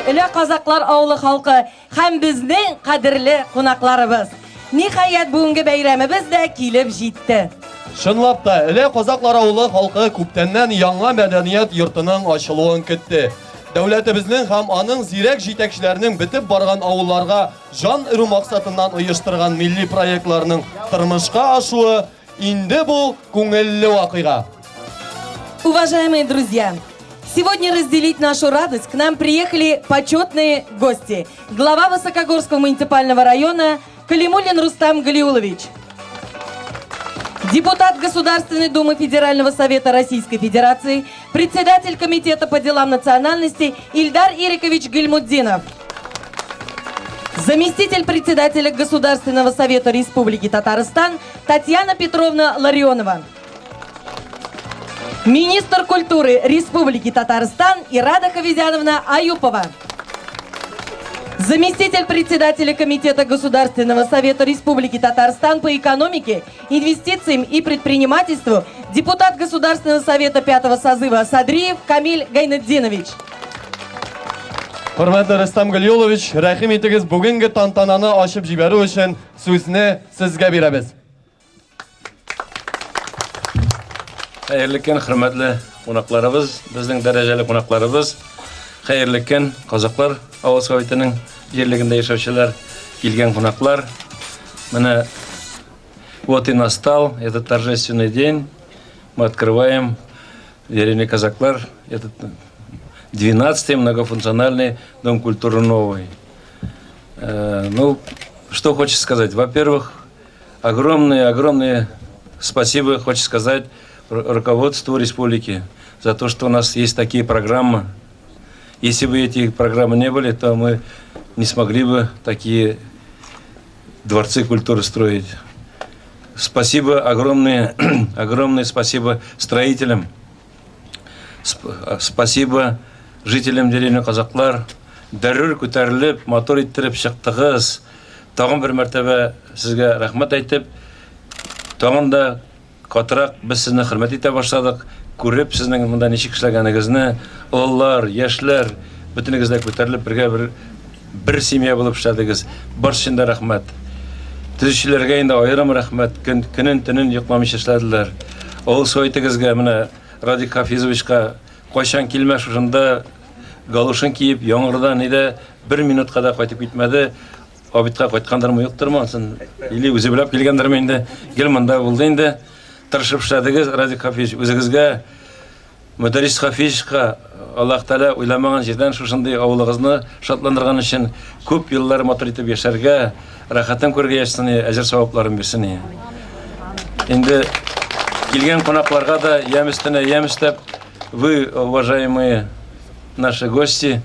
Өлә Казаклар авылы халкы һәм безнең кадерле кунакларыбыз! Ниһаять, бүгенге бәйрәмебез дә килеп җитте. Чынлап та, Өлә Казаклар авылы халкы күптәннән яңа мәдәният йортының ачылуын көтте. Дәүләтебезнең һәм аның зирәк җитәкчеләренең бетеп барган авылларга җан өрү максатыннан оештырган милли проектларының тормышка ашуы инде бу күңелле вакыйга. Уважаемые друзья, сегодня разделить нашу радость к нам приехали почетные гости. Глава Высокогорского муниципального района Калимуллин Рустам Галиулович. Депутат Государственной Думы Федерального Совета Российской Федерации, председатель Комитета по делам национальности Ильдар Ирикович Гильмутдинов. Заместитель председателя Государственного Совета Республики Татарстан Татьяна Петровна Ларионова. Министр культуры Республики Татарстан Ирада Хавизяновна Аюпова. Заместитель председателя Комитета Государственного Совета Республики Татарстан по экономике, инвестициям и предпринимательству, депутат Государственного Совета пятого созыва Садриев Камиль Гайнетдинович. Хөрмәтле Рөстәм Галиуллович, рәхим итегез, бүгенге тантананы ачып җибәрү өчен сүзне сезгә бирәбез. Хәерле көн, хөрмәтле кунакларыбыз, безнең дәрәҗәле кунакларыбыз. Хәерле көн, Казаклар авыл советының җирлегендә яшәүчеләр, килгән кунаклар. Менә вот и настал этот торжественный день. Мы открываем в деревне Казаклар этот 12-й многофункциональный дом культуры новый. Ну, что хочется сказать. Во-первых, огромное-огромное спасибо хочется сказать руководству республики за то, что у нас есть такие программы. Если бы эти программы не были, то мы не смогли бы такие дворцы культуры строить. Спасибо огромное, огромное спасибо строителям. Спасибо жителям деревни Казаклар. Дәррү күтәрелеп, матур иттереп чыктыгыз. Тагын бер мәртәбә сезгә рәхмәт әйтеп, тагын да катырак без сезне хөрмәт итә башладык. Күреп сезнең монда ничек эшләгәнегезне, олылар, яшьләр, бөтенегез дә күтәрелеп бергә бер семья булып эшләдегез. Барысы өчен дә рәхмәт. Төзүчеләргә инде аерым рәхмәт. Көн, көнен төнен йокламыйча эшләделәр. Авыл советыгызга менә Радик Хафизовичка кайчан килмә шушында галошын киеп, яңгырда нидә бер минутка да кайтып китмәде. Обедка кайткандырмы, юктырмы, ансын или үзе беләп килгәндерме инде. Гел монда булды инде. Тырышып эшләдегез, Радик Хафизович, үзегезгә Мөдәррис Хафизовичка Аллаһ Тәгалә уйламаган җирдән шушындый авылыгызны шатландырган өчен күп еллар матур итеп яшәргә, рәхәтен күрергә язсын, әҗер савапларын бирсен. Инде килгән кунакларга да ямь өстенә ямь өстәп, вы, уважаемые наши гости,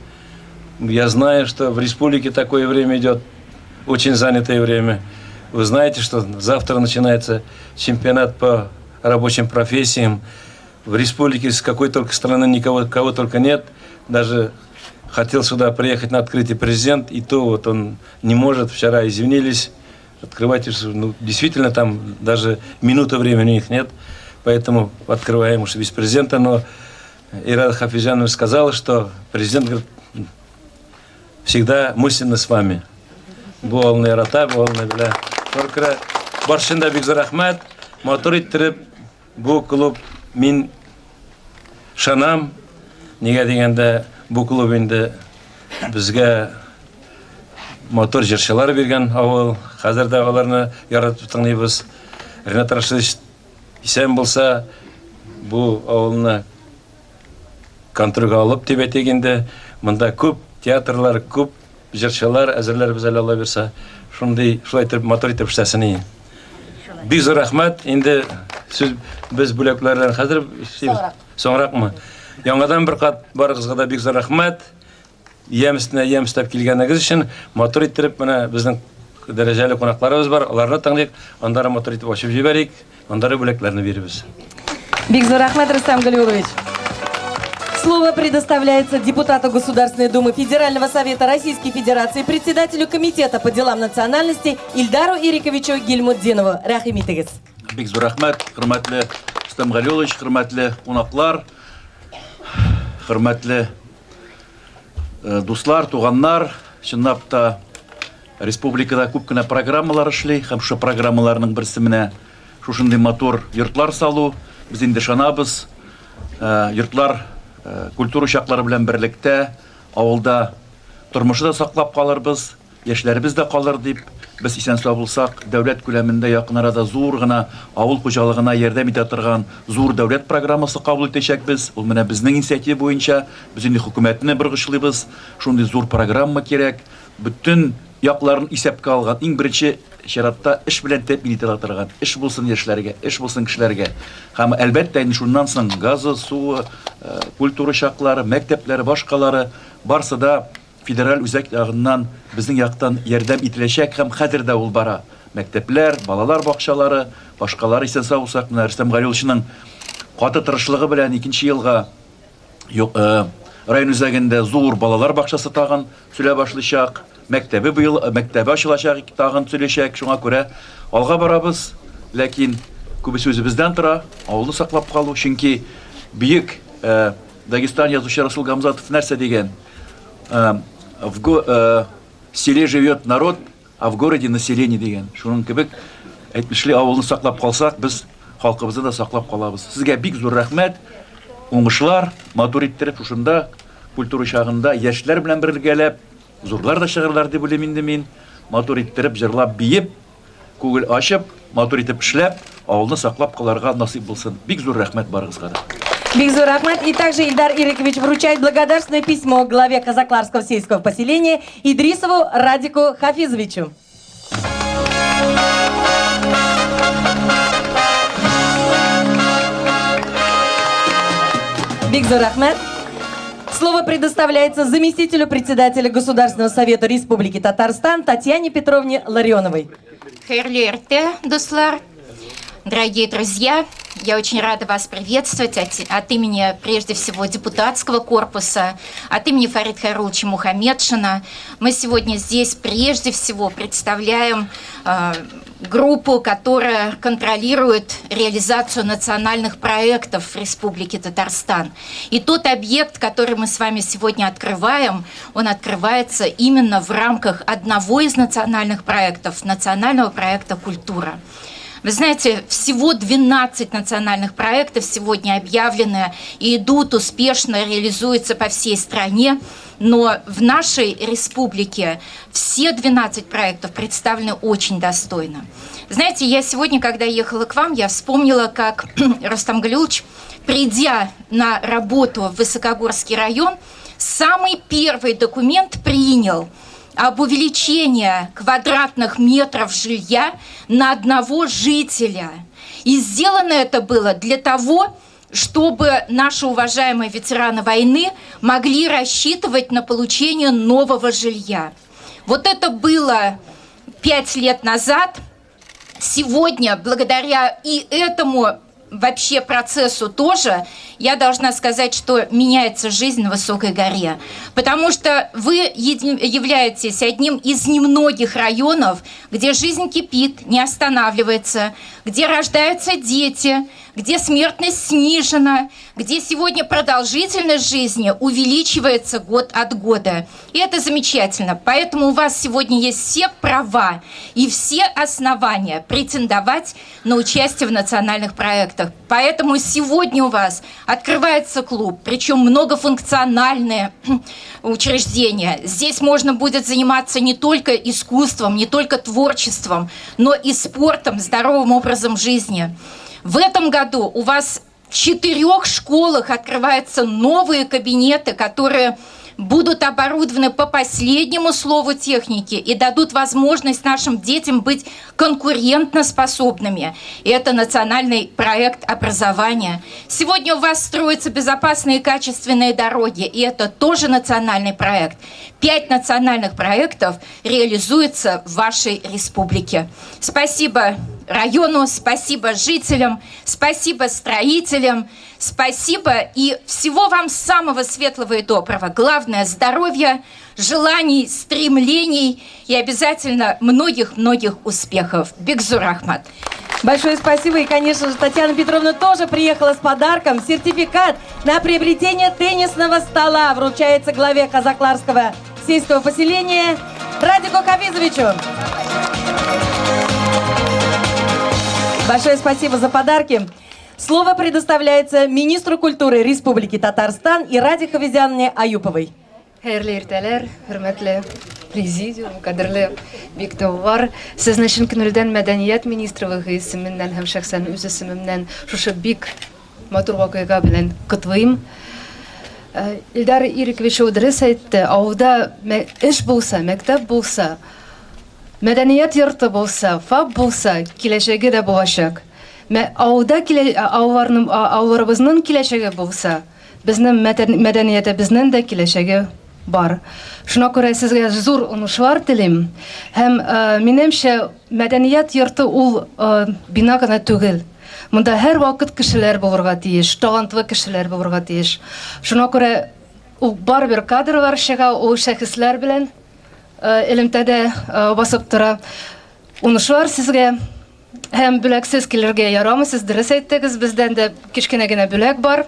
я знаю, что в республике такое время идет, очень занятое время. Вы знаете, что завтра начинается чемпионат по рабочим профессиям. В республике с какой только страны никого, кого только нет. Даже хотел сюда приехать на открытие президент, и то вот он не может. Вчера извинились. Открывать, ну, действительно, там даже минуты времени у них нет. Поэтому открываем уж без президента. Но Ирада Хафизяновна сказала, что президент, говорит, всегда мысленно с вами. Бу авылны ярата, бу авылны белә. Шуңа баршын да бик зур рәхмәт. Матур иттереп бу клуб мин ышанам. Нигә дигәндә, бу клуб инде безгә матур җырчылар биргән авыл. Хәзер дә аларны яратып тыңлыйбыз. Ренат Рашидович исән булса, бу авылны контрольгә алып дип әйтик инде. Монда күп театрлар, күп җырчылар әзерләрбез әле Алла бирсә. Шундый, шулай итеп матур итеп эшләсен иде. Бик зур рәхмәт. Инде сүз без бүләкләрдән хәзер эшлибез. Соңракмы? Яңадан бер кат барыгызга да бик зур рәхмәт. Ямь өстенә ямь өстәп килгәнегез өчен матур иттереп менә безнең дәрәҗәле кунакларыбыз бар, аларны тыңлыйк, аннары матур итеп ачып җибәрик, аннары бүләкләрне бирербез. Бик зур рәхмәт, Рустам Галиуллович. Слово предоставляется депутату Государственной Думы Федерального Совета Российской Федерации, председателю Комитета по делам национальности Ильдару Ириковичу Гильмутдинову. Рәхим итегез. Бик зур рәхмәт, хөрмәтле Рустам Галиуллович, хөрмәтле кунаклар, хөрмәтле Дуслар, туганнар, чынлап та республикада күп кенә программалар эшли һәм шушы программаларның берсе менә шушындый матур йортлар салу. Без инде ышанабыз, йортлар культура учаклары белән берлектә авылда тормышы да саклап калырбыз. Яшьләребез дә калыр дип, без исән-сау булсак, дәүләт күләмендә якын арада зур гына авыл хуҗалыгына ярдәм итә торган зур дәүләт программасы кабул итәчәкбез. Ул менә безнең инициатива буенча, без инде хөкүмәтне боргычлыйбыз. Шундый зур программа кирәк. Бөтен якларын исәпкә алган, иң беренче чиратта эш белән тәэмин ителә торган, эш булсын яшьләргә, эш булсын кешеләргә. Һәм, әлбәттә, инде шуннан соң газы, суы, культура учаклары, мәктәпләре, башкалары, барсы да Федераль үзәк ягыннан безнең яктан ярдәм ителәчәк һәм хәзер дә ул бара. Мәктәпләр, балалар бакчалары, башкалар исән-сау булсак, менә Рөстәм Галиулловичның каты тырышлыгы белән икенче елга район үзәгендә зур балалар бакчасы тагын төзелә башлыйчак, мәктәбе быел мәктәбе ачылачак, тагын төзеләчәк. Шуңа күрә алга барабыз, ләкин күбесе үзебездән тора, авылны саклап калу, чөнки бөек Дагестан язучы Расул Гамзатов нәрсә дигән? В селе живет народ, а в городе население дигән. Шуның кебек әйтмешли авылны саклап калсак, без халкыбызны да саклап калабыз. Сезгә бик зур рәхмәт, уңышлар, матур иттереп шушында культура учагында яшьләр белән бергәләп, зурлар да чыгарлар дип уйлыйм инде мин. Матур иттереп җырлап, биеп, Күңел ачып, матур итеп эшләп, авылны саклап калырга насыйп булсын. Бик зур рәхмәт барыгызга да. Бик зур рәхмәт. И также Ильдар Ирекович вручает благодарственное письмо главе Казакларского сельского поселения Идрисову Радику Хафизовичу. Бик зур рәхмәт. Слово предоставляется заместителю председателя Государственного совета Республики Татарстан Татьяне Петровне Ларионовой. Хәерле иртә, дуслар. Дорогие друзья, я очень рада вас приветствовать от имени, прежде всего, депутатского корпуса, от имени Фарида Хайрулловича Мухаметшина. Мы сегодня здесь прежде всего представляем группу, которая контролирует реализацию национальных проектов в Республике Татарстан. И тот объект, который мы с вами сегодня открываем, он открывается именно в рамках одного из национальных проектов, национального проекта «Культура». Вы знаете, всего 12 национальных проектов сегодня объявлены и идут успешно, реализуются по всей стране. Но в нашей республике все 12 проектов представлены очень достойно. Знаете, я сегодня, когда ехала к вам, я вспомнила, как Рустам Галиуллович, придя на работу в Высокогорский район, самый первый документ принял об увеличении квадратных метров жилья на одного жителя. И сделано это было для того, чтобы наши уважаемые ветераны войны могли рассчитывать на получение нового жилья. Вот это было 5 лет назад. Сегодня, благодаря и этому вообще процессу тоже, я должна сказать, что меняется жизнь на Высокой горе. Потому что вы являетесь одним из немногих районов, где жизнь кипит, не останавливается, где рождаются дети, где смертность снижена, где сегодня продолжительность жизни увеличивается год от года. И это замечательно. Поэтому у вас сегодня есть все права и все основания претендовать на участие в национальных проектах. Поэтому сегодня у вас открывается клуб, причем многофункциональное учреждение. Здесь можно будет заниматься не только искусством, не только творчеством, но и спортом, здоровым образом жизни. В этом году у вас в 4 школах открываются новые кабинеты, которые будут оборудованы по последнему слову техники и дадут возможность нашим детям быть конкурентоспособными. И это национальный проект образования. Сегодня у вас строятся безопасные и качественные дороги, и это тоже национальный проект. 5 национальных проектов реализуются в вашей республике. Спасибо району, спасибо жителям, спасибо строителям, спасибо и всего вам самого светлого и доброго. Главное – здоровья, желаний, стремлений и обязательно многих-многих успехов. Бик зур рәхмәт. Большое спасибо. И, конечно же, Татьяна Петровна тоже приехала с подарком. Сертификат на приобретение теннисного стола вручается главе Казакларского сельского поселения Радику Хафизовичу. Большое спасибо за подарки. Слово предоставляется министру культуры Республики Татарстан Ираде Хавизяновне Аюповой. Хәерле иртәләр, хөрмәтле президиум, кадерле Биктаулар. Сезне чын күңелдән мәдәният министрлыгы исеменнән һәм шәхсән үз исемемнән шушы бик матур вакыйга белән котлыйм. Э, Илдар Ирекович ул дөрес әйтте, авылда эш булса, мәктәп булса, мәдәният йорты булса, ФАП булса, киләчәге дә булачак. Авылда килә, авылларның авылларыбызның киләчәге булса, Безнең мәдәниятебезнең дә киләчәге бар. Шуңа күрә сезгә зур уңышлар телим. Һәм, минемчә, мәдәният йорты ул бина гына түгел. Монда һәрвакыт кешеләр булырга тиеш, талантлы кешеләр булырга тиеш. Шуңа күрә ул барыбер кадрлар чыга, ул шәхесләр белән элемтәдә басып тора. Уңышлар сезгә! Һәм бүләксез килергә ярамый, сез дөрес әйттегез, бездән дә кечкенә генә бүләк бар.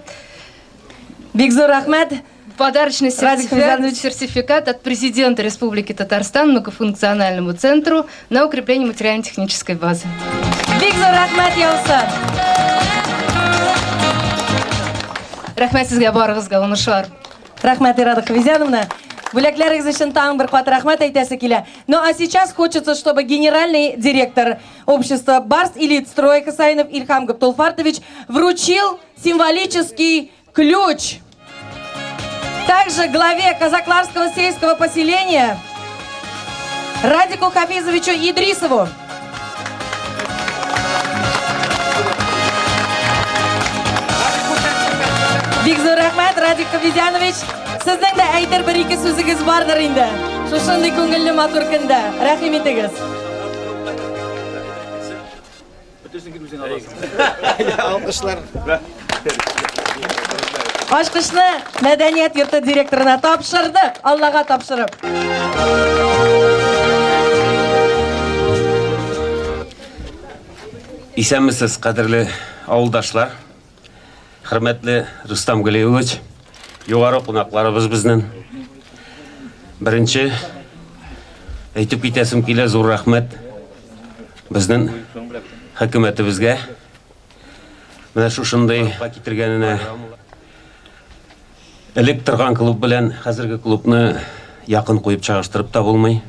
Бик зур рәхмәт. Подарочный сертификат, сертификат от президента Республики Татарстан многофункциональному центру на укрепление материально-технической базы. Бик зур рәхмәт яусын. Рәхмәт сезгә барыгызга, уңышлар. Рәхмәт, Ирада Хавизяновна. Бүләкләрегез өчен тагын бер кат рәхмәт әйтәсе килә. Ну а сейчас хочется, чтобы генеральный директор общества Барс Элит Строй Хасаинов Ильхам Гаптулфартович вручил символический ключ. Также главе Казакларского сельского поселения Радику Хафизовичу Идрисову. Бик зур рәхмәт, Радик Хабизянович. Сезнең дә әйтер бер-ике сүзегез бардыр инде. Шушындый күңелле матур көндә. Рәхим итегез. Алкышлар. Ачкычны мәдәният йорты директорына тапшырдык, Аллага тапшырып. Исәнмесез, кадерле авылдашлар. Хөрмәтле Рустам Галиевич, югары кунакларыбыз безнең. Беренче әйтеп китәсем килә, зур рәхмәт безнең хөкүмәтебезгә. Менә шушындый китергәненә элек торган клуб белән хәзерге клубны якын куеп чагыштырып та булмый.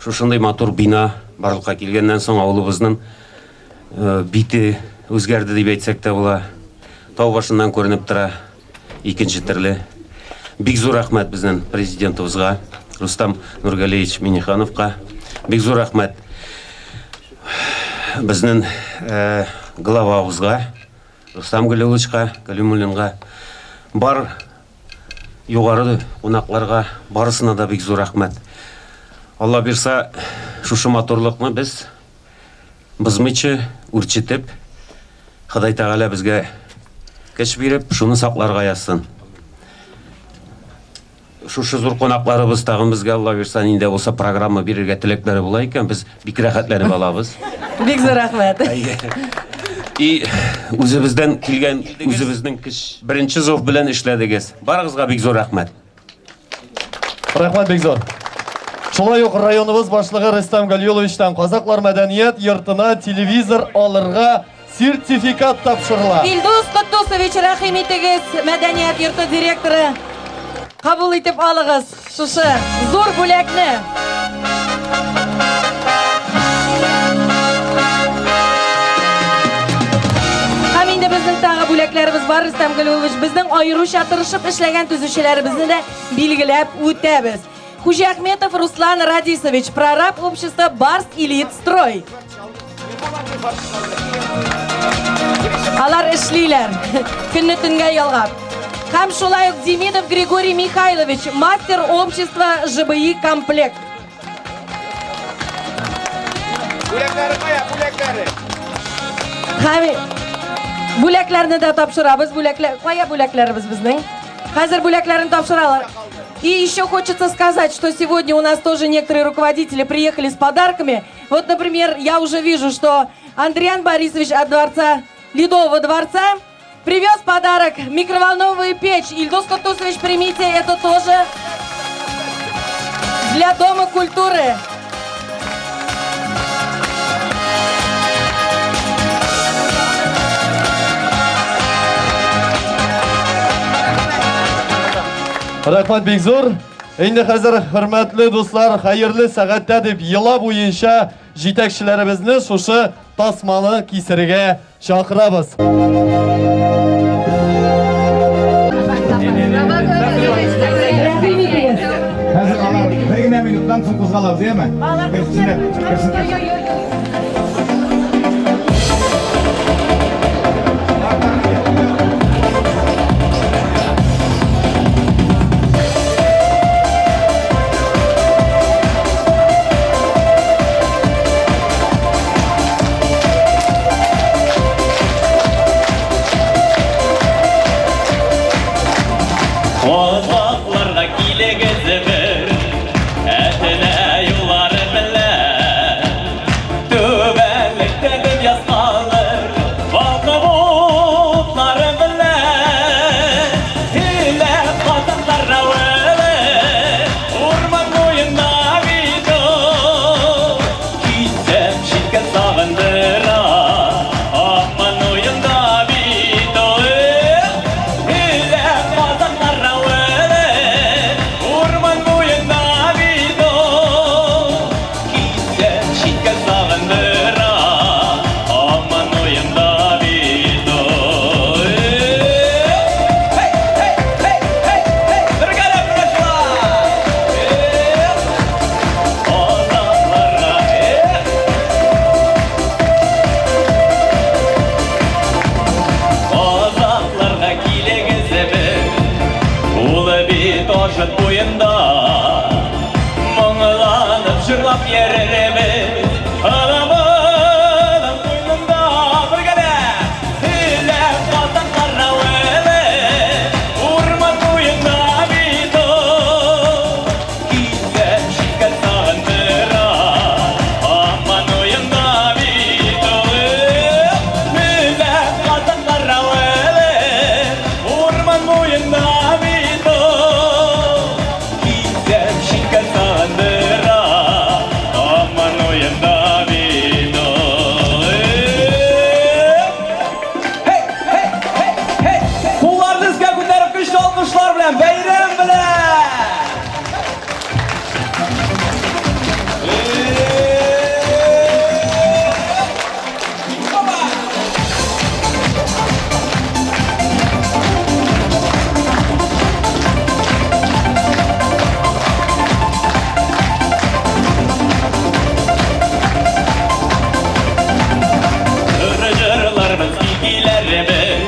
Шушындый матур бина барлыкка килгәннән соң авылыбызның э, бите үзгәрде дип әйтсәк тә була. Тау башыннан күренеп тора икенче төрле. Бик зур рәхмәт безнең президентыбызга, Рустам Нургалиевич Миннихановка. Бик зур рәхмәт безнең э, главабызга, Рустам Галиулловичка, Галимуллинга, бар югары кунакларга, барысына да бик зур рәхмәт. Алла бирса, шушы матурлыкны без бозмыйча үрчетеп, Ходай Тәгалә безгә көч биреп, шуны сакларга язсын. Шушы зур кунакларыбыз тагын безгә Алла бирса, нинди булса программа бирергә теләкләре була икән, без бик рәхәтләнеп алабыз. Бик зур рәхмәт. И үзебездән килгән, үзебезнең көч, беренче зов белән эшләдегез. Барыгызга бик зур рәхмәт. Рәхмәт бик зур. Шулай ук районыбыз башлыгы Рөстәм Галиулловичтан Казаклар мәдәният йортына телевизор алырга сертификат тапшырыла. Илдус Котдусович, рәхим итегез, мәдәният йорты директоры. Кабул итеп алыгыз шушы зур бүләкне. Һәм инде безнең тагы бүләкләребез бар, Рөстәм Галиуллович. Безнең аеруча тырышып эшләгән төзүчеләребезне дә билгеләп үтәбез. Хуҗиахметов Руслан Радисович, прораб общества Барс Элит Строй. Алар эшлиләр, көнне төнгә ялгап. Һәм шулай ук Демидов Григорий Михайлович, мастер общества ЖБИ Комплект. Бүләкләре кая, бүләкләре? Һәм бүләкләрне дә тапшырабыз. Бүләкләр, кая бүләкләребез безнең? Хәзер бүләкләрен тапшыралар. И еще хочется сказать, что сегодня у нас тоже некоторые руководители приехали с подарками. Вот, например, я уже вижу, что Андриан Борисович от дворца, Ледового дворца, привез подарок микроволновую печь. Ильдус Кутусович, примите, это тоже для Дома культуры. Рәхмәт бик зур. Инде хәзер, хөрмәтле дуслар, хәерле сәгатьтә дип йола буенча җитәкчеләребезне шушы тасманы кисергә чакырабыз. Хәзер алар бер генә минуттан соң кузгалабыз, яме? Керсеннәр, керсеннәр. Казакларга килегез бер, Әтнә юллары белән. Түбәнлектә дөнья салыр, Балкып утлары белән. Илә казаклар авылы, Урман буенда бит ул. Китсәм читкә сагындыра, Аман уенда бит ул. Илә казаклар авылы, Урман буенда бит ул. Китсәм читкә сагындыра, Аман уенда бит ул. Hey, hey, hey, hey, hey! Бергәләп көрәшләр! Казакларга, эх! Казакларга килегез бер, Ул бит Ашыт буенда. Моңланып җырлап йөрербез, Аламының куенында бергәләп. Илә казаклар авылы, Урман буенда бит ул. Китсәм читкә сагындыра, Аман уенда бит ул. Илә казаклар авылы, Урман буенда бит ул. Китсәм читкә сагындыра, Аман уенда бит ул. Hey, hey, hey, hey! Кулларны өскә күтәреп көчле алкышлар белән, бәйрәм белән! Җырларбыз, киләрбез,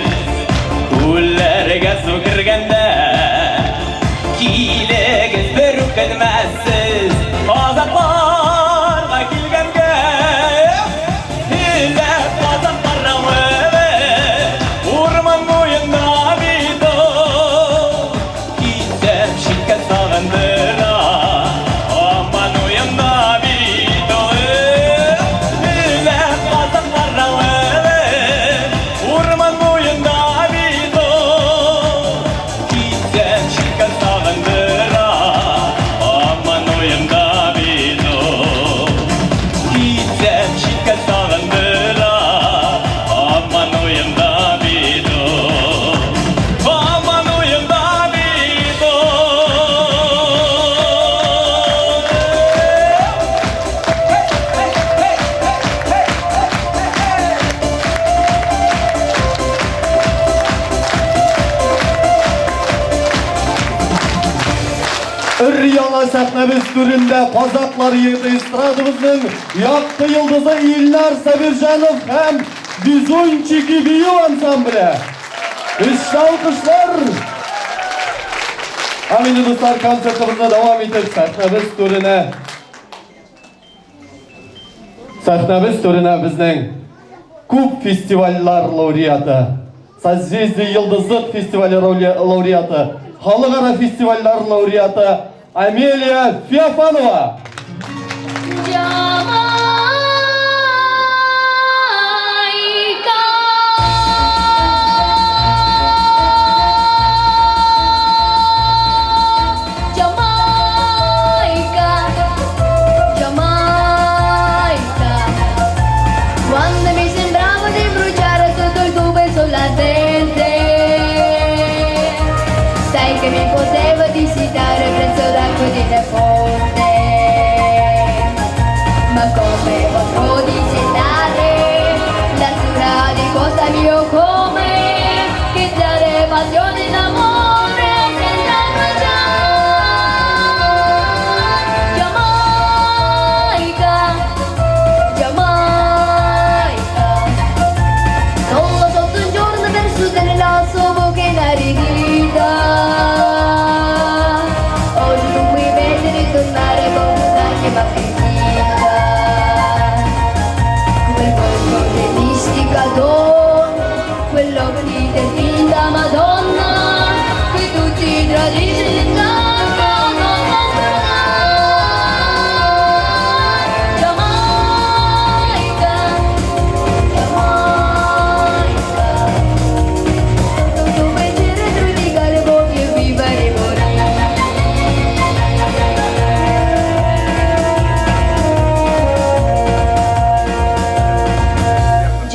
Күлләргә су кергәндә. Килегез, бер үкенмәссез, Казакларга килгәнгә. Илә казаклар авылы, Урман буенда бит ул. Китсәм читкә сагындыра, Аман уенда бит ул. Илә казаклар авылы, Урман буенда бит ул. Китсәм читкә сагындыра, Аман уенда бит ул. Китсәм читкә сагындыра, Аман уенда бит ул. Аман уенда бит ул. Өр-яңа сәхнәбез түрендә казаклар егете эстрадабызның якты йолдызы Илнар Сабирҗанов һәм Везунчики бию ансамбле. Көчле алкышлар! Һәм инде, дуслар, концертыбызны дәвам итеп, сәхнәбез түренә безнең күп фестивальләр лауреаты, Созвездие Йолдызлык фестивале лауреаты, халыкара фестивальләр лауреаты Амелия Феофанова. Jaman.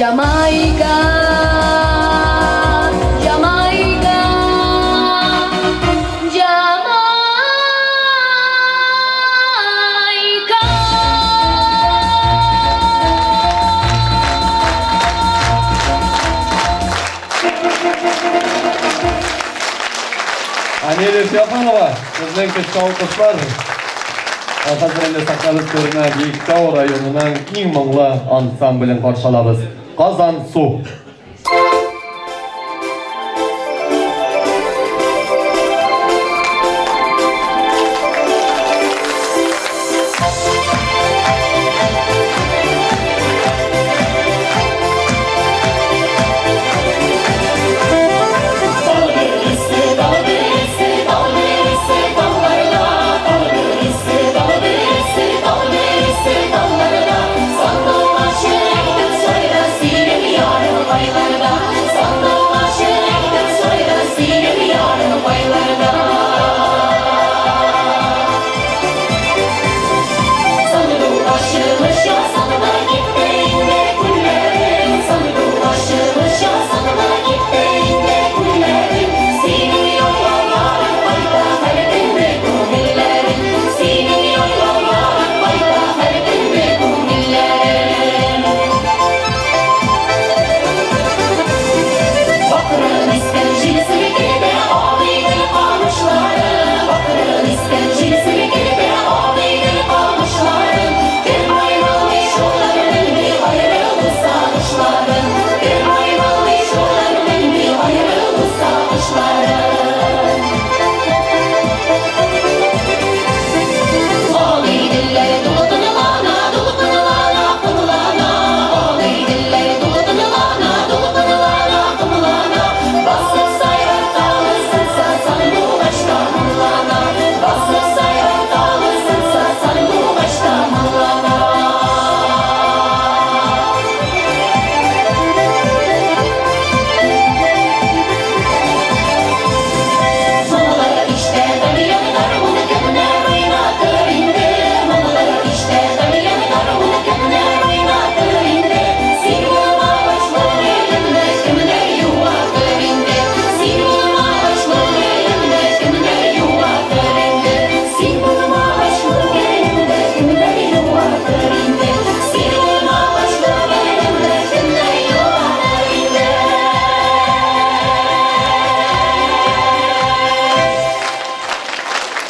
Jamaica, Jamaica, Jamaica. Анелия Феофанова, безнең көчле алкышлар. Ә хәзер инде сәхнәбез түренә Биектау районының иң моңлы ансамблен каршы алабыз. Казан су.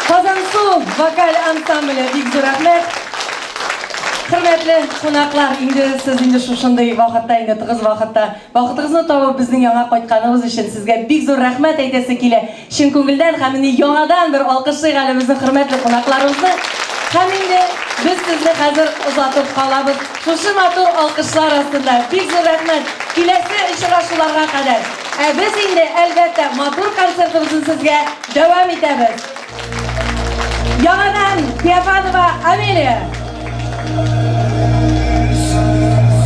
Казансу вокаль ансамбле бик зур рәхмәт. Хөрмәтле кунаклар, инде сез инде шушындый вакытта, инде тыгыз вакытта вакытыгызны табып безнең яңа кайтканыгыз өчен сезгә бик зур рәхмәт әйтәсе килә. Чын күңелдән һәм инде яңадан бер алкышлыйк әле безнең хөрмәтле кунакларыбызны. Һәм инде без сезне хәзер озатып калабыз. Шушы матур алкышлар астында. Бик зур рәхмәт. Киләсе очрашуларга кадәр. Ә без инде, әлбәттә, матур концертыбызны сезгә дәвам итәбез. Яңадан Феофанова Амелия. Садалар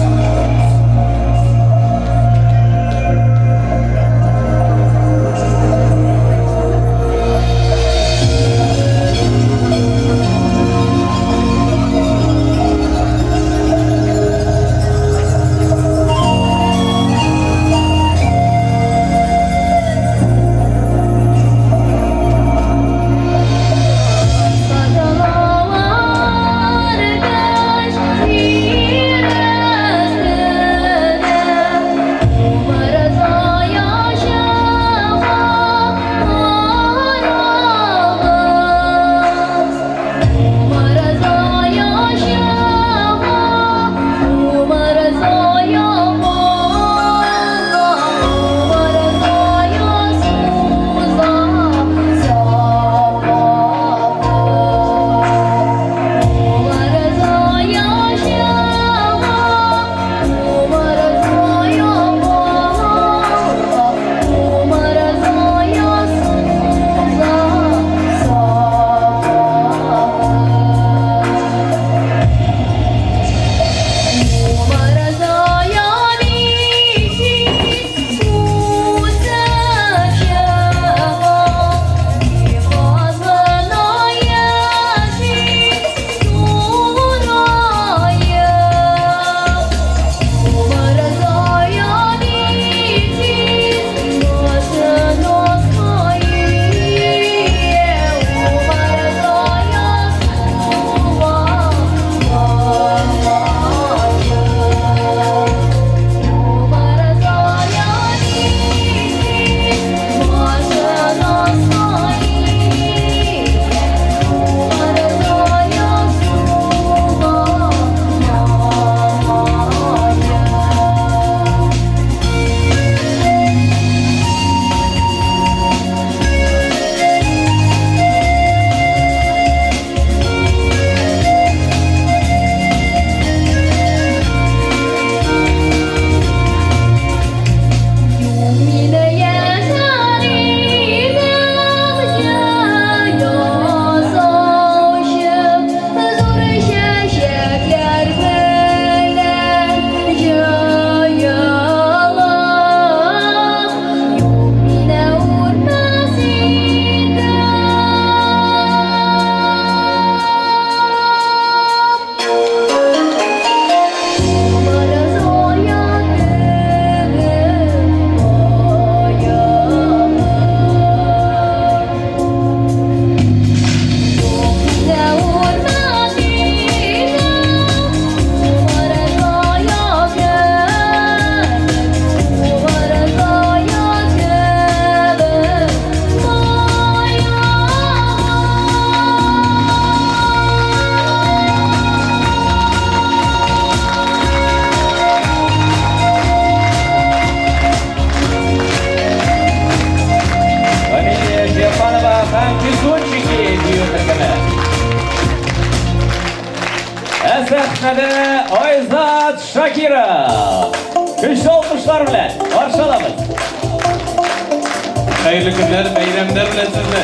сәхнәдә Айзат Шакиров. Көчле алкышлар белән каршы алабыз. Хәерле көннәр, бәйрәмнәр белән сезне.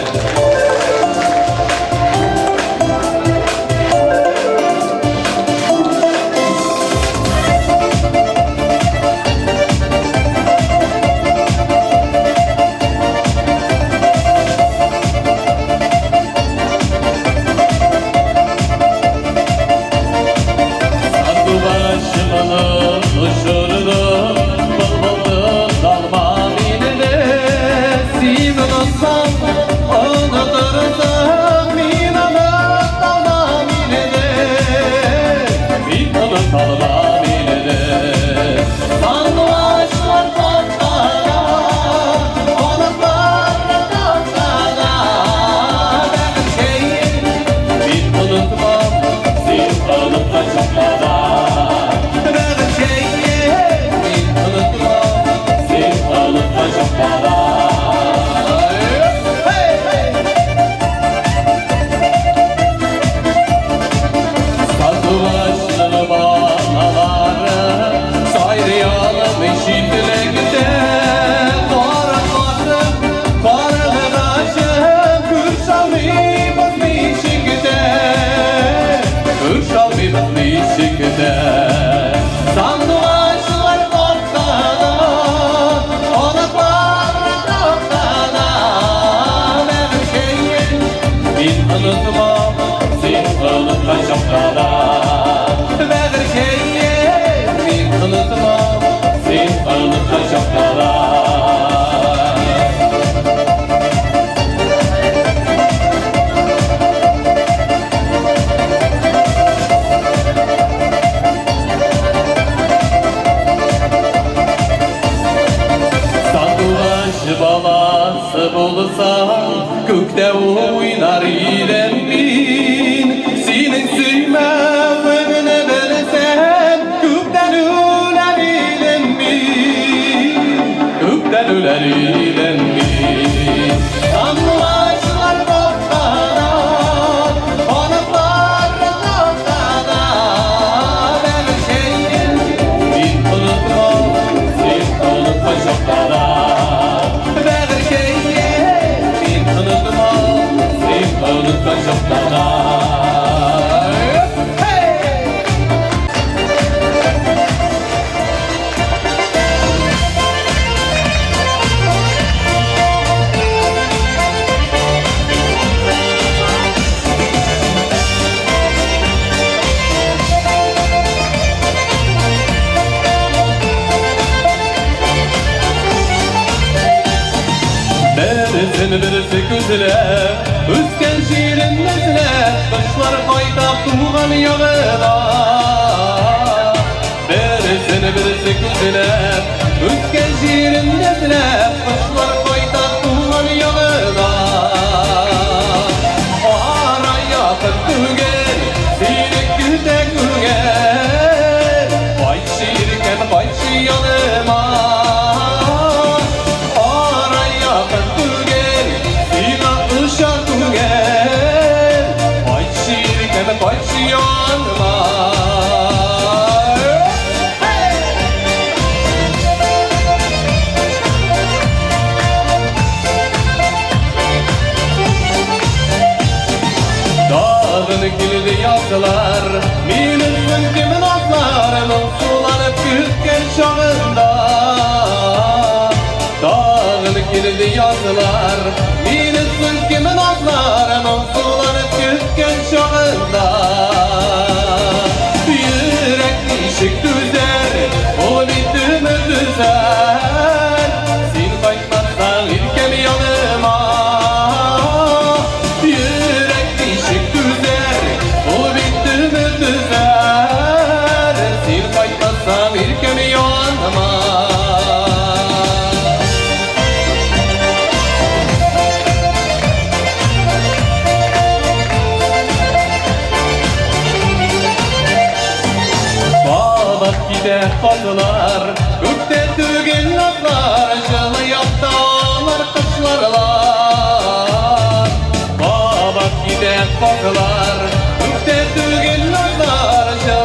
Koklar, gökte tügün nazlar.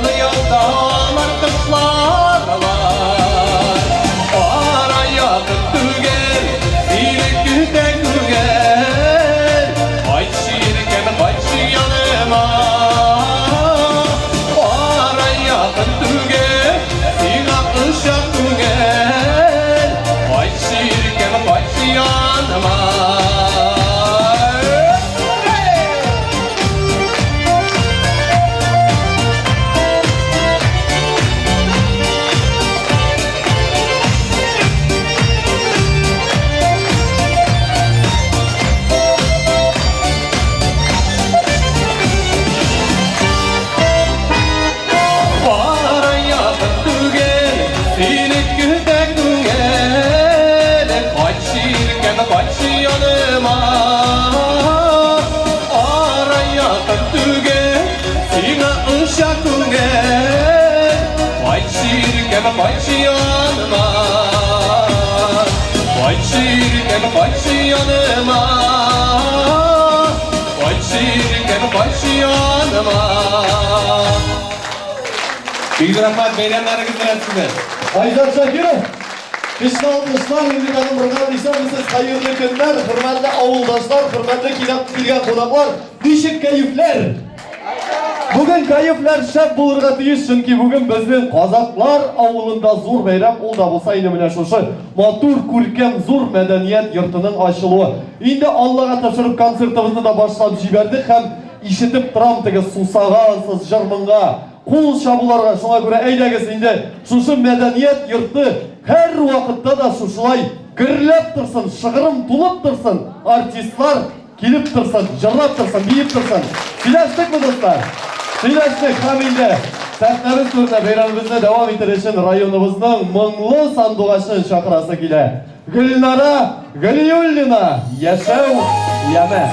Сиңа оча күңел, кайтшы иркәм, кайтшы яныма. Кайтшы иркәм, кайтшы яныма. Кайтшы иркәм, кайтшы яныма. Бик рәхмәт, бәйрәмнәрегез белән сезне. Айзат Шакиров, көчле алкышлар, инде тагын бер кат исәнмесез, хәерле көннәр, хөрмәтле авылдашлар, хөрмәтле килгән кунаклар, ничек кәефләр? Бүген кәефләр шәп булырга тиеш, чөнки бүген безнең Казаклар авылында зур бәйрәм, ул да булса инде менә шушы матур, күркәм, зур мәдәният йортының ачылуы. Инде Аллага тапшырып концертыбызны да башлап җибәрдек һәм ишетеп торам теге сусагансыз җыр-моңга, кул чабуларга. Шуңа күрә әйдәгез инде шушы мәдәният йорты һәр вакытта да шушылай гөрләп торсын, шыгрым тулып торсын, артистлар килеп торсын, җырлап торсын, биеп торсын. Сөйләштекме, дуслар? Сөйләштек һәм инде сәхнәбез түренә бәйрәмебезне дәвам итер өчен районыбызның моңлы сандугачын чакырасы килә. Гөлнара Галиуллина, Яшәү яме.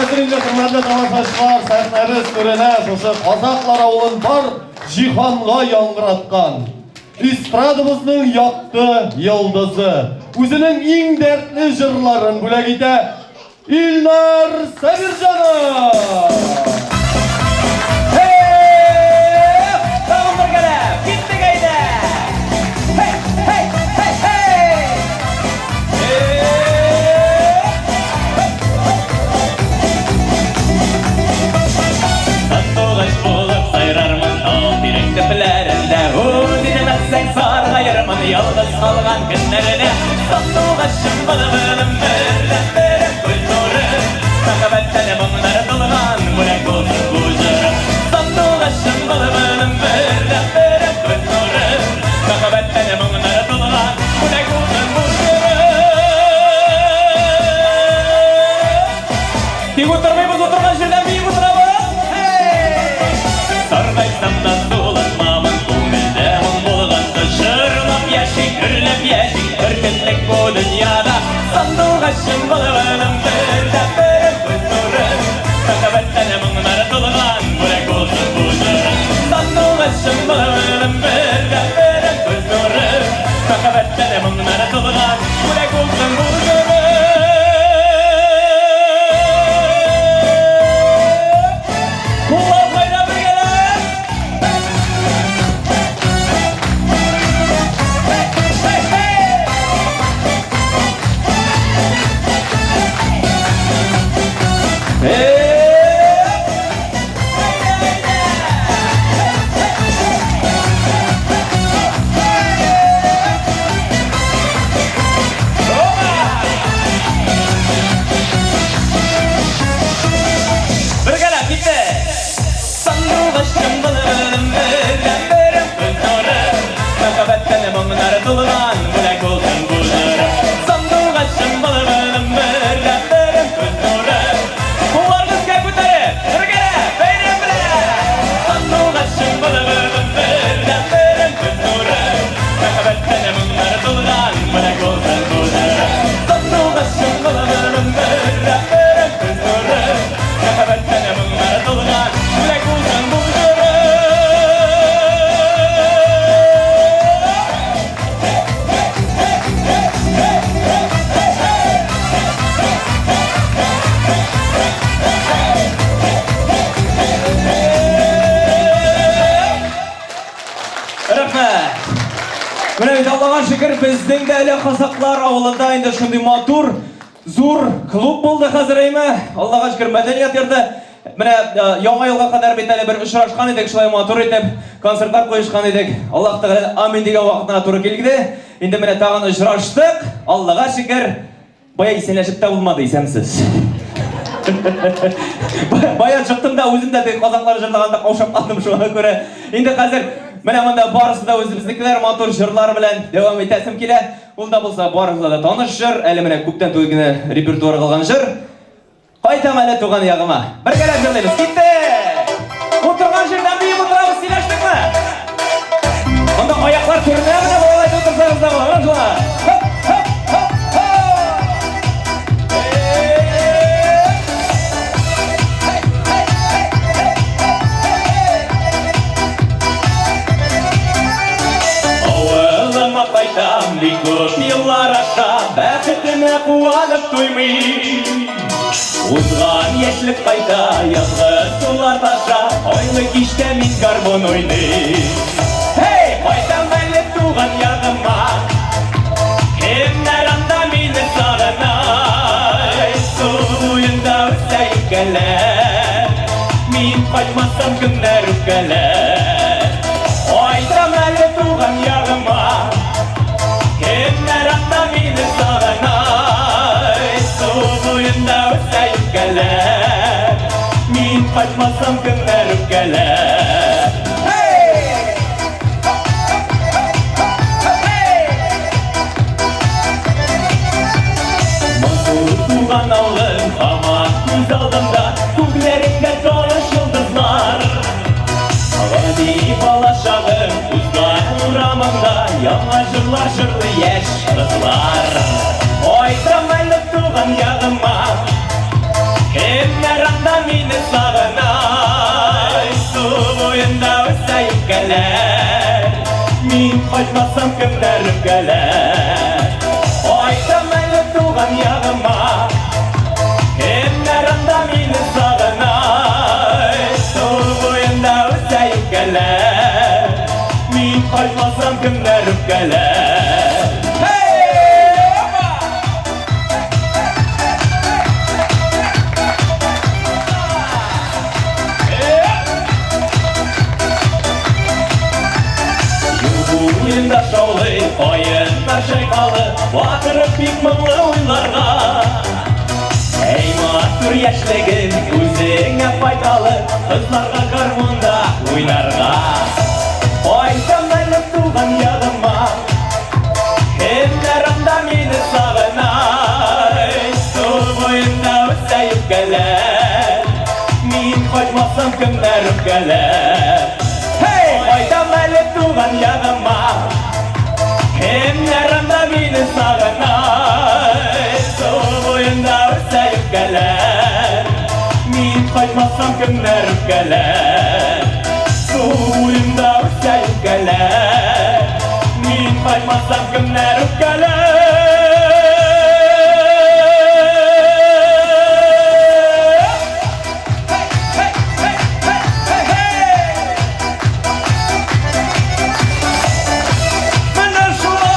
хәзер инде, хөрмәтле тамашачылар, сәхнәбез түренә шушы Казаклар авылын бар җиһанга яңгыраткан эстрадабызның якты йолдызы, үзенең иң дәртле җырларын бүләк итә Илнар Сабирҗанов! Эх, тагын бергәләп, киттек әйдә! Хей, хей, хей, хей! Сандугач булып сайрармын тау тирәк төпләрендә. Үз итмәсәң саргаермын ялгыз калган көннәрдә. Сандугачым былбылым бердәнберем күз нурым. Мәхәббәттән моңнар тулган бүләк булсын бу җырым. Сандугачым былбылым бердәнберем күз нурым. Мәхәббәттән моңнар тулган бүләк булсын бу җырым. Тик утырмыйбыз, утырган җирдән биеп утырабыз. Саргайсам да сулышмамын, күңелдә моң булганда җырлап яшик, гөрләп яшик, бер көнлек бу дөньяда. Сандугачым былбылым бердәнберем күз нурым. Мәхәббәттән моңнар тулган бүләк булсын бу җырым. Сандугачым былбылым бердәнберем күз нурым. Мәхәббәттән моңнар тулган бүләк булсын бу җырым. Куллар кайда бергәләп? Hey, hey! Hey! Бергәләп китте. Сандугачым былбылым бердәнберем күз нурым. Мәхәббәттән моңнар тулган бүләк булсын бу җырым. Сандугачым былбылым бердәнберем күз нурым. Кулларны өскә күтәреп, бергәләп, бәйрәм белән. Сандугачым былбылым бердәнберем күз нурым. Мәхәббәттән моңнар тулган бүләк булсын бу җырым. Сандугачым былбылым бердәнберем күз нурым. Мәхәббәттән моңнар тулган бүләк булсын бу җырым. Рәхмәт. Менә бит Аллага шөкер, безнең дә әле Казаклар авылында инде шундый матур, зур клуб булды хәзер әйме. Аллага шөкер, мәдәният йорты. Менә яңа елга кадәр бит әле бер очрашкан идек, шулай матур итеп концертлар куешкан идек. Аллаһ Тәгалә амин дигән вакытына туры килде. Инде менә тагын очраштык. Аллага шөкер. Бая исәнләшеп тә булмады, исәнсез. Бая чыктым да үзем дә теге казаклар җырлаганда каушап калдым шуңа күрә. Инде хәзер менә монда барысы да үзебезнекеләр матур җырлар белән дәвам итәсем килә. Ул да булса барыгызга да таныш җыр, әле менә күптән түгел генә репертуарга алган җыр. Кайтам әле туган ягыма. Бергәләп җырлыйбыз. Киттек! Утырган җирдән биеп утырабыз, сөйләштекме? Монда аяклар күренә менә болай утырсагыз да була. Менә шулай. Хоп, хоп, хоп, хоп. Авылыма кайтам, бик күп еллар аша, бәхетемә куанып туймыйм. Узган яшьлек кайта, язгы сулар таша, айлы кичтә мин гармун уйныйм. Һей, кайтам әле туган ягыма, кемнәр анда мине сагына? Су буенда үсә юкәләр, мин кайтмасам кемнәр үпкәләр? Кайтам әле туган ягыма, кемнәр анда мине сагына? Су буенда үсә юкәләр, мин кайтмасам кемнәр үпкәләр? Hey! Hey! Матур туган авылым һаман күз алдымда, күкләреңдә таныш йолдызлар. Гади бала чагым узган урамыңда яңа җырлар җырлый яшь кызлар. Кайтам әле туган ягыма, кемнәр кайтмасам, кемнәр үпкәләр? Кайтам әле туган ягыма, кемнәр анда мине сагына? Су буенда үсә юкәләр, мин кайтмасам, кемнәр үпкәләр? Юл буенда шаулый каеннар чайкалып, батырып бик моңлы уйларга. Әй, матур яшьлегем, үзеңә файдалы, кызларга гармунда уйнарга. Кайтам әле туган ягыма, кемнәр анда мине сагына? Су буенда үсә юкәләр, мин кайтмасам, кемнәр үпкәләр? Һей, кайтам әле туган ягыма, кемнәр анда мине сагына? Су буенда үсә юкәләр, мин кайтмасам, кемнәр үпкәләр? Су буенда үсә юкәләр, мин кайтмасам, кемнәр үпкәләр? Менә шулай!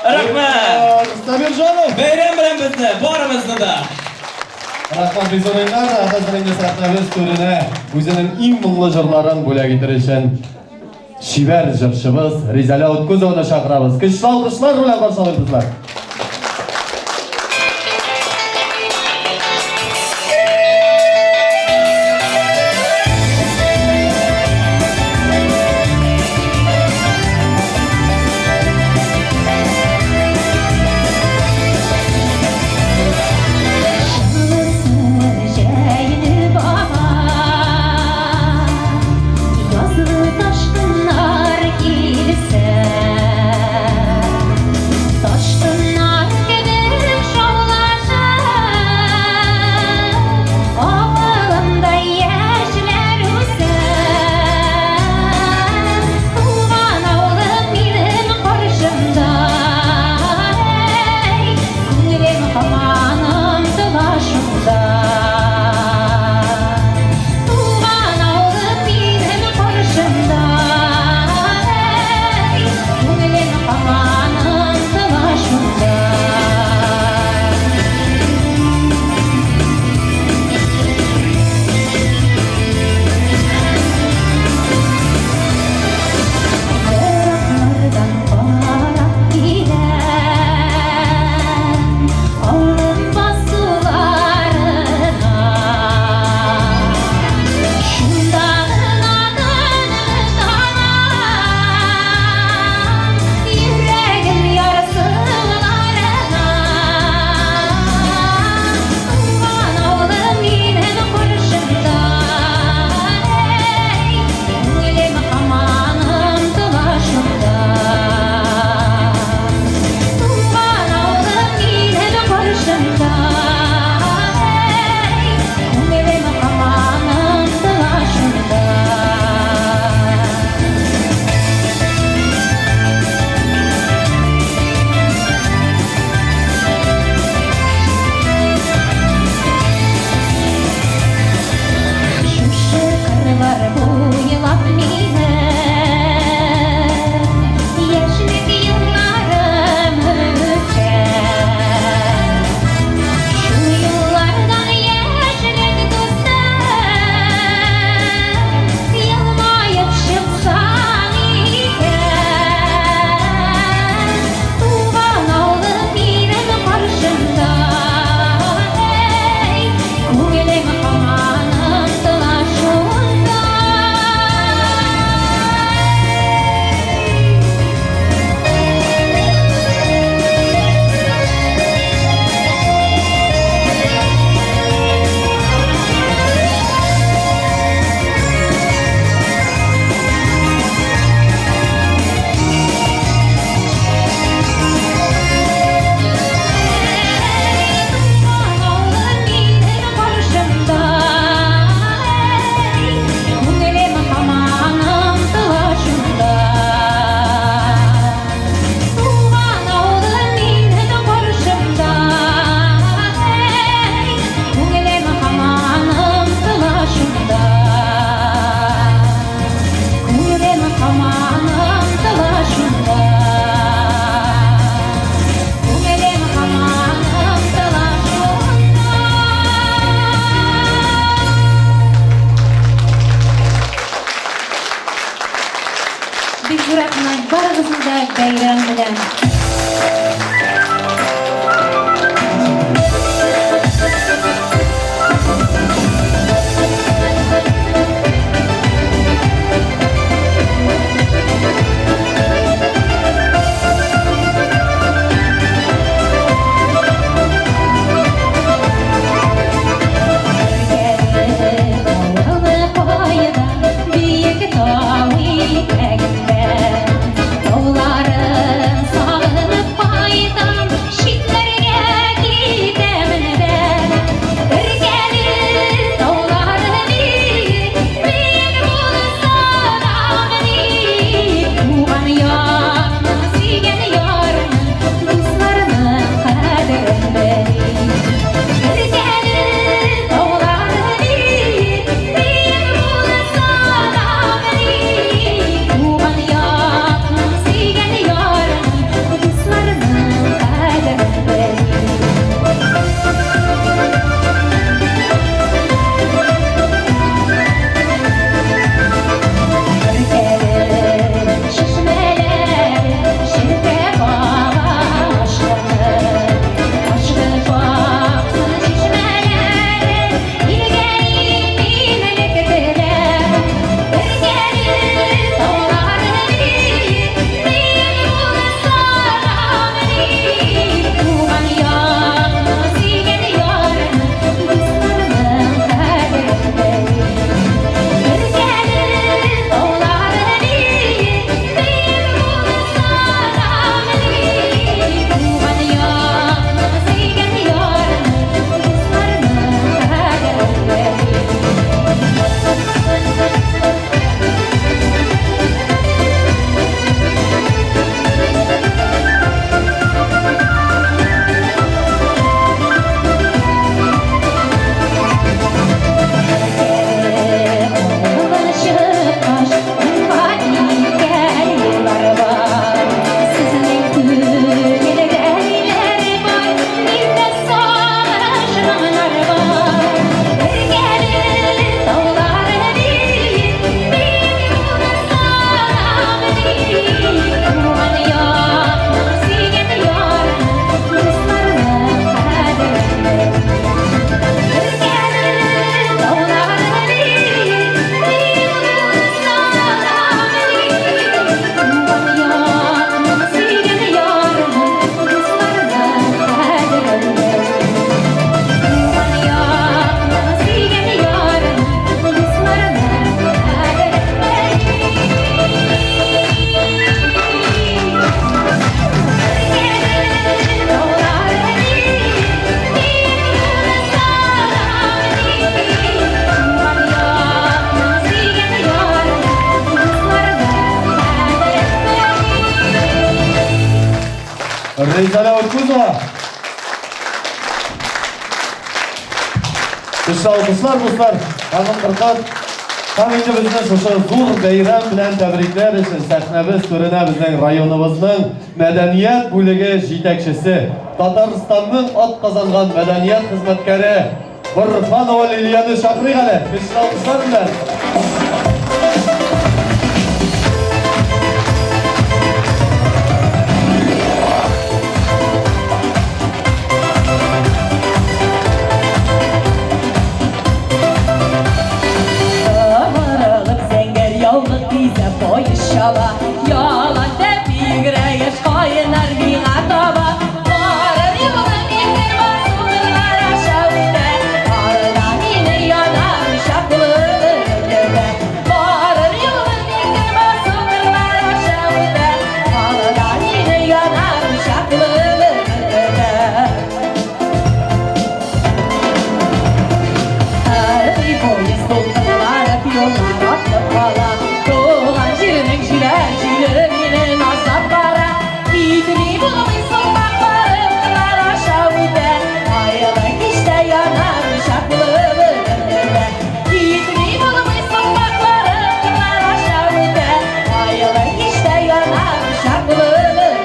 Рәхмәт! Сабирҗанов! Бәйрәм белән безне, барыбызны да! Рәхмәт бик зур, Илнар. Ә хәзер инде сәхнәбез түренә үзенең иң моңлы җырларын бүләк итер өчен чибәр җырчыбыз Ризәлә Уткузованы чакырабыз. Көчле алкышлар белән каршы алыйк, дуслар. Җәелеп ага, язгы ташкыннар килсә, ташкын Бик зур рәхмәт барыгызны да бәйрәм белән. Резаля Кузова. Дуслар, дуслар, ханым кыркат, һәм инде безне шушы зур бәйрәм белән тәбрикләр өчен сәхнәбез түренә безнең районыбызның мәдәният бүлеге җитәкчесе, Татарстанның ат казанган мәдәният хезмәткәре Бурханова Лилияне чакырыйк әле. Көчле алкышлар белән. Кабарылып зәңгәр яулык бизәп поезд чаба. Ялан тәпи йөгерә яшь каеннар миңа таба. Барыр юлым иңдер басулар аша үтә. Арыда мине янар учаклы өтә. Барыр юлым иңдер басулар аша үтә. Арыда мине янар учаклы өтә. Хәрби поезд дулкынланып юллар атлап кала. Туган җирнең җиләк җиле мине назлап бара. Китми булмый сукмакларым кырлар аша үтә. Айлы кичтә янар учаклы бер Китми булмый сукмакларым кырлар аша үтә. Айлы кичтә янар учаклы бер.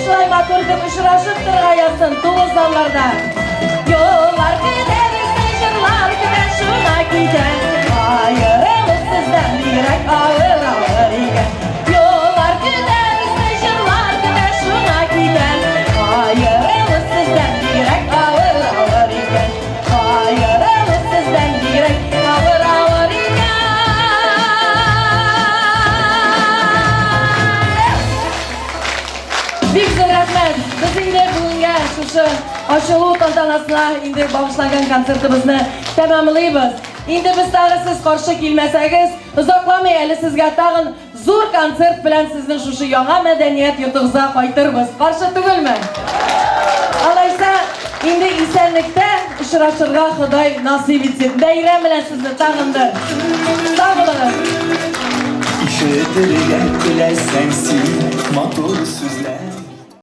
шулай матур итеп очрашып торырга язсын тулы залларда. Юллар көтә безне, җырлар көтә, шуңа китә. Аерылу сездән бигрәк авыр, авыр икән. Юллар көтә безне, җырлар көтә, шуңа китә. Аерылу сездән бигрәк авыр, авыр икән. Аерылу сездән бигрәк авыр, авыр икән. Бик зур рәхмәт. Без инде бүгенгә шушы ачылу тантанасына инде багышланган концертыбызны тәмамлыйбыз. Инде без тагы сез каршы килмәсәгез, озакламый әле сезгә тагын зур концерт белән сезнең шушы яңа мәдәният йортыгызга кайтырбыз. Каршы түгелме? Алайса, инде исәнлектә очрашырга Ходай насыйп итсен. Бәйрәм белән сезне тагын бер. Сау булыгыз. Ишетергә теләсәң син матур сүзләр.